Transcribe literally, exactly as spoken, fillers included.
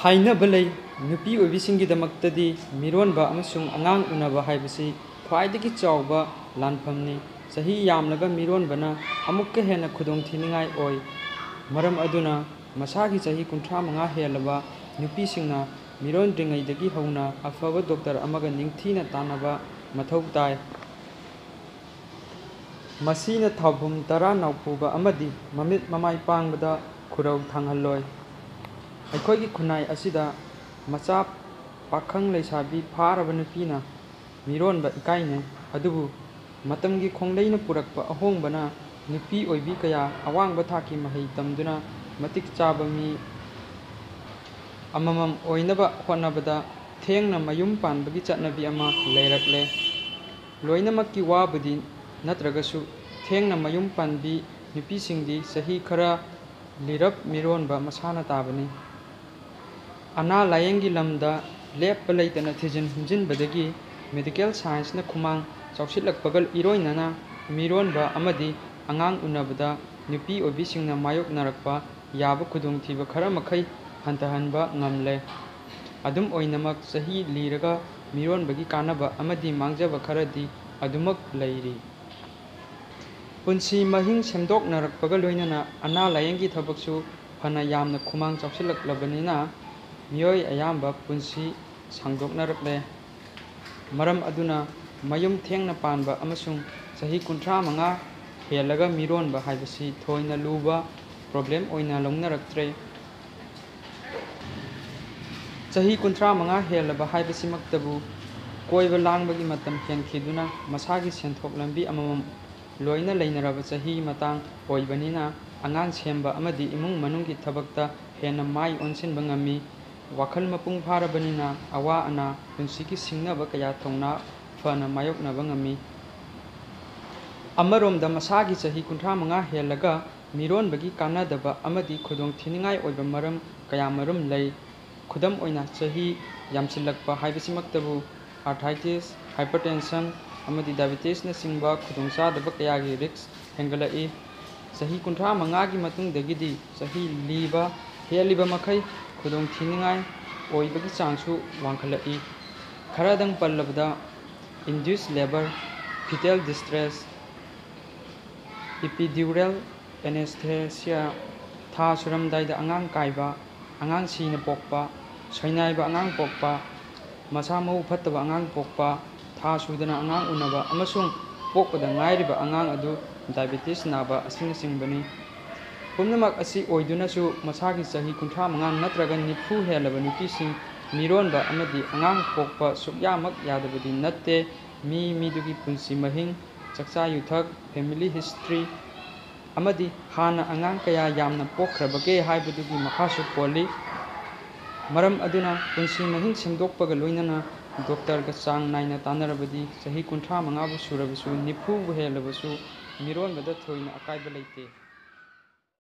ꯍꯥꯏꯅꯕ ꯂꯩ, ꯅꯨꯄꯤ ꯑꯣꯏꯕꯤꯁꯤꯡꯒꯤꯗꯃꯛꯇꯗꯤ ꯃꯤꯔꯣꯟꯕ ꯑꯃꯁꯨꯡ ꯑꯉꯥꯡ ꯎꯅꯕ ꯍꯥꯏꯕꯁꯤ ꯈ꯭ꯋꯥꯏꯗꯒꯤ ꯆꯥꯎꯕ ꯂꯥꯟꯐꯝꯅꯤ꯫ ꯆꯍꯤ ꯌꯥꯝꯂꯒ ꯃꯤꯔꯣꯟꯕꯅ ꯑꯃꯨꯛꯀ ꯍꯦꯟꯅ ꯈꯨꯗꯣꯡꯊꯤꯅꯤꯡꯉꯥꯏ ꯑꯣꯏ꯫ ꯃꯔꯝ ꯑꯗꯨꯅ ꯃꯁꯥꯒꯤ ꯆꯍꯤ ꯀꯨꯟꯊ꯭ꯔꯥ ꯃꯉꯥ ꯍꯦꯜꯂꯕ ꯅꯨꯄꯤꯁꯤꯡꯅ ꯃꯤꯔꯣꯟꯗ꯭ꯔꯤꯉꯩꯗꯒꯤ ꯍꯧꯅ ꯑꯐꯕ ꯗꯣꯛꯇꯔ ꯑꯃꯒ ꯅꯤꯡꯊꯤꯅ ꯇꯥꯟꯅꯕ ꯃꯊꯧ ꯇꯥꯏ꯫ ꯃꯁꯤꯅ ꯊꯥꯎꯐꯨꯝ ꯇꯔꯥ ꯅꯥꯎꯄꯨꯕ ꯑꯃꯗꯤ ꯃꯃꯤꯠ ꯃꯃꯥꯏ ꯄꯥꯡꯕꯗ ꯈꯨꯔꯧ ꯊꯥꯡꯍꯜꯂꯣꯏ꯫ ꯑꯩꯈꯣꯏꯒꯤ ꯈꯨꯟꯅꯥꯏ ꯑꯁꯤꯗ ꯃꯆꯥ ꯄꯥꯈꯪ ꯂꯩꯁꯥꯕꯤ ꯐꯥꯔꯕ ꯅꯨꯄꯤꯅ ꯃꯤꯔꯣꯟꯕ ꯏꯀꯥꯏꯅꯩ꯫ ꯑꯗꯨꯕꯨ ꯃꯇꯝꯒꯤ ꯈꯣꯡꯂꯩꯅ ꯄꯨꯔꯛꯄ ꯑꯍꯣꯡꯕꯅ ꯅꯨꯄꯤ ꯑꯣꯏꯕꯤ ꯀꯌꯥ ꯑꯋꯥꯡꯕ ꯊꯥꯛꯀꯤ ꯃꯍꯩ ꯇꯝꯗꯨꯅ ꯃꯇꯤꯛ ꯆꯥꯕ ꯃꯤ ꯑꯃꯃꯝ ꯑꯣꯏꯅꯕ ꯍꯣꯠꯅꯕꯗ ꯊꯦꯡꯅ ꯃꯌꯨꯝ ꯄꯥꯟꯕꯒꯤ ꯆꯠꯅꯕꯤ ꯑꯃ ꯂꯩꯔꯛꯂꯦ꯫ ꯂꯣꯏꯅꯃꯛꯀꯤ ꯋꯥꯕꯨꯗꯤ ꯅꯠꯇ꯭ꯔꯒꯁꯨ ꯊꯦꯡꯅ ꯃꯌꯨꯝ ꯄꯥꯟꯕꯤ ꯅꯨꯄꯤꯁꯤꯡꯗꯤ ꯆꯍꯤ ꯈꯔ ꯂꯤꯔꯞ ꯃꯤꯔꯣꯟꯕ ꯃꯁꯥꯅ ꯇꯥꯕꯅꯤ꯫ ꯑꯅꯥ ꯂꯥꯌꯦꯡꯒꯤ ꯂꯝꯗ ꯂꯦꯞꯄ ꯂꯩꯇꯅ ꯊꯤꯖꯤꯟ ꯍꯨꯝꯖꯤꯟꯕꯗꯒꯤ medical scienceꯅ ꯈꯨꯃꯥꯡ ꯆꯥꯎꯁꯤꯜꯂꯛꯄꯒ ꯏꯔꯣꯏꯅꯅ ꯃꯤꯔꯣꯟꯕ ꯑꯃꯗꯤ ꯑꯉꯥꯡ ꯎꯅꯕꯗ ꯅꯨꯄꯤ ꯑꯣꯏꯕꯤꯁꯤꯡꯅ ꯃꯥꯌꯣꯛꯅꯔꯛꯄ ꯌꯥꯕ ꯈꯨꯗꯣꯡꯊꯤꯕ ꯈꯔ ꯃꯈꯩ ꯍꯟꯊꯍꯟꯕ ꯉꯝꯂꯦ꯫ ꯑꯗꯨꯝ ꯑꯣꯏꯅꯃꯛ, ꯆꯍꯤ ꯂꯤꯔꯒ ꯃꯤꯔꯣꯟꯕꯒꯤ ꯀꯥꯟꯅꯕ ꯑꯃꯗꯤ ꯃꯥꯡꯖꯕ ꯈꯔꯗꯤ ꯑꯗꯨꯃꯛ ꯂꯩꯔꯤ꯫ ꯄꯨꯟꯁꯤ ꯃꯍꯤꯡ ꯁꯦꯝꯗꯣꯛꯅꯔꯛꯄꯒ ꯂꯣꯏꯅꯅ ꯑꯅꯥ ꯂꯥꯌꯦꯡꯒꯤ ꯊꯕꯛꯁꯨ ꯐꯅ ꯌꯥꯝꯅ ꯈꯨꯃꯥꯡ ꯆꯥꯎꯁꯤꯜꯂꯛꯂꯕꯅꯤꯅ ꯃꯤꯑꯣꯏ ꯑꯌꯥꯝꯕ ꯄꯨꯟꯁꯤ ꯁꯥꯡꯗꯣꯛꯅꯔꯛꯂꯦ꯫ ꯃꯔꯝ ꯑꯗꯨꯅ ꯃꯌꯨꯝ ꯊꯦꯡꯅ ꯄꯥꯟꯕ ꯑꯃꯁꯨꯡ ꯆꯍꯤ ꯀꯨꯟꯊ꯭ꯔꯥ ꯃꯉꯥ ꯍꯦꯜꯂꯒ ꯃꯤꯔꯣꯟꯕ ꯍꯥꯏꯕꯁꯤ ꯊꯣꯏꯅ ꯂꯨꯕ problem ꯑꯣꯏꯅ ꯂꯧꯅꯔꯛꯇ꯭ꯔꯦ꯫ ꯆꯍꯤ ꯀꯨꯟꯊ꯭ꯔꯥ ꯃꯉꯥ ꯍꯦꯜꯂꯕ ꯍꯥꯏꯕꯁꯤꯃꯛꯇꯕꯨ ꯀꯣꯏꯕ ꯂꯥꯡꯕꯒꯤ ꯃꯇꯝ ꯍꯦꯟꯈꯤꯗꯨꯅ ꯃꯁꯥꯒꯤ ꯁꯦꯟꯊꯣꯛ ꯂꯝꯕꯤ ꯑꯃꯃꯝ ꯂꯣꯏꯅ ꯂꯩꯅꯔꯕ ꯆꯍꯤ ꯃꯇꯥꯡ ꯑꯣꯏꯕꯅꯤꯅ ꯑꯉꯥꯡ ꯁꯦꯝꯕ ꯑꯃꯗꯤ ꯏꯃꯨꯡ ꯃꯅꯨꯡꯒꯤ ꯊꯕꯛꯇ ꯍꯦꯟꯅ ꯃꯥꯏ ꯑꯣꯟꯁꯤꯟꯕ ꯉꯝꯃꯤ꯫ ꯋꯥꯈꯜ ꯃꯄꯨꯡ ꯐꯥꯔꯕꯅꯤꯅ ꯑꯋꯥ ꯑꯅꯥ, ꯄꯨꯟꯁꯤꯒꯤ ꯁꯤꯡꯅꯕ ꯀꯌꯥ ꯊꯧꯅꯥ ꯐꯅ ꯃꯥꯌꯣꯛꯅꯕ ꯉꯝꯃꯤ꯫ ꯑꯃꯔꯣꯝꯗ ꯃꯁꯥꯒꯤ ꯆꯍꯤ ꯀꯨꯟꯊ꯭ꯔꯥ ꯃꯉꯥ ꯍꯦꯜꯂꯒ ꯃꯤꯔꯣꯟꯕꯒꯤ ꯀꯥꯟꯅꯗꯕ ꯑꯃꯗꯤ ꯈꯨꯗꯣꯡꯊꯤꯅꯤꯡꯉꯥꯏ ꯑꯣꯏꯕ ꯃꯔꯝ ꯀꯌꯥꯃꯔꯨꯝ ꯂꯩ꯫ ꯈꯨꯗꯝ ꯑꯣꯏꯅ, ꯆꯍꯤ ꯌꯥꯝꯁꯤꯜꯂꯛꯄ ꯍꯥꯏꯕꯁꯤꯃꯛꯇꯕꯨ arthritis, hypertension ꯑꯃꯗꯤ diabetesꯅꯆꯤꯡꯕ ꯈꯨꯗꯣꯡꯆꯥꯗꯕ ꯀꯌꯥꯒꯤ risk ꯍꯦꯟꯒꯠꯂꯛꯏ꯫ ꯆꯍꯤ ꯀꯨꯟꯊ꯭ꯔꯥ ꯃꯉꯥꯒꯤ ꯃꯇꯨꯡꯗꯒꯤꯗꯤ ꯆꯍꯤ ꯂꯤꯕ ꯍꯦꯜꯂꯤꯕ ꯃꯈꯩ ꯈꯨꯗꯣꯡꯊꯤꯅꯤꯡꯉꯥꯏ ꯑꯣꯏꯕꯒꯤ ꯆꯥꯡꯁꯨ ꯋꯥꯡꯈꯠꯂꯛꯏ꯫ ꯈꯔꯗꯪ ꯄꯜꯂꯕꯗ, induced labour, fetal distress, epidural anaesthesia, ꯊꯥ ꯁꯨꯔꯝꯗꯥꯏꯗ ꯑꯉꯥꯡ ꯀꯥꯏꯕ, ꯑꯉꯥꯡ ꯁꯤꯅ ꯄꯣꯛꯄ, ꯁꯣꯏꯅꯥꯏꯕ ꯑꯉꯥꯡ ꯄꯣꯛꯄ, ꯃꯁꯥ ꯃꯎ ꯐꯠꯇꯕ ꯑꯉꯥꯡ ꯄꯣꯛꯄ, ꯊꯥ ꯁꯨꯗꯅ ꯑꯉꯥꯡ ꯎꯅꯕ ꯑꯃꯁꯨꯡ ꯄꯣꯛꯄꯗ ꯉꯥꯏꯔꯤꯕ ꯑꯉꯥꯡ ꯑꯗꯨ diabetes ꯅꯥꯕ ꯑꯁꯤꯅꯆꯤꯡꯕꯅꯤ꯫ ꯄꯨꯝꯅꯃꯛ ꯑꯁꯤ ꯑꯣꯏꯗꯨꯅꯁꯨ, ꯃꯁꯥꯒꯤ ꯆꯍꯤ ꯀꯨꯟꯊ꯭ꯔꯥ ꯃꯉꯥ ꯅꯠꯇ꯭ꯔꯒ ꯅꯤꯐꯨ ꯍꯦꯜꯂꯕ ꯅꯨꯄꯤꯁꯤꯡ ꯃꯤꯔꯣꯟꯕ ꯑꯃꯗꯤ ꯑꯉꯥꯡ ꯄꯣꯛꯄ ꯁꯨꯛꯌꯥꯃꯛ ꯌꯥꯗꯕꯗꯤ ꯅꯠꯇꯦ꯫ ꯃꯤ ꯃꯤꯗꯨꯒꯤ ꯄꯨꯟꯁꯤ ꯃꯍꯤꯡ, ꯆꯥꯛꯆꯥ ꯌꯨꯊꯛ, family history ꯑꯃꯗꯤ ꯍꯥꯟꯅ ꯑꯉꯥꯡ ꯀꯌꯥ ꯌꯥꯝꯅ ꯄꯣꯛꯈ꯭ꯔꯕꯒꯦ ꯍꯥꯏꯕꯗꯨꯒꯤ ꯃꯈꯥꯁꯨ ꯄꯣꯜꯂꯤ꯫ ꯃꯔꯝ ꯑꯗꯨꯅ, ꯄꯨꯟꯁꯤ ꯃꯍꯤꯡ ꯁꯦꯝꯗꯣꯛꯄꯒ ꯂꯣꯏꯅꯅ doctorꯒ ꯆꯥꯡ ꯅꯥꯏꯅ ꯇꯥꯟꯅꯔꯕꯗꯤ, ꯆꯍꯤ ꯀꯨꯟꯊ꯭ꯔꯥ ꯃꯉꯥꯕꯨ ꯁꯨꯔꯕꯁꯨ, ꯅꯤꯐꯨꯕꯨ ꯍꯦꯜꯂꯕꯁꯨ, ꯃꯤꯔꯣꯟꯕꯗ ꯊꯣꯏꯅ ꯑꯀꯥꯏꯕ ꯂꯩꯇꯦ꯫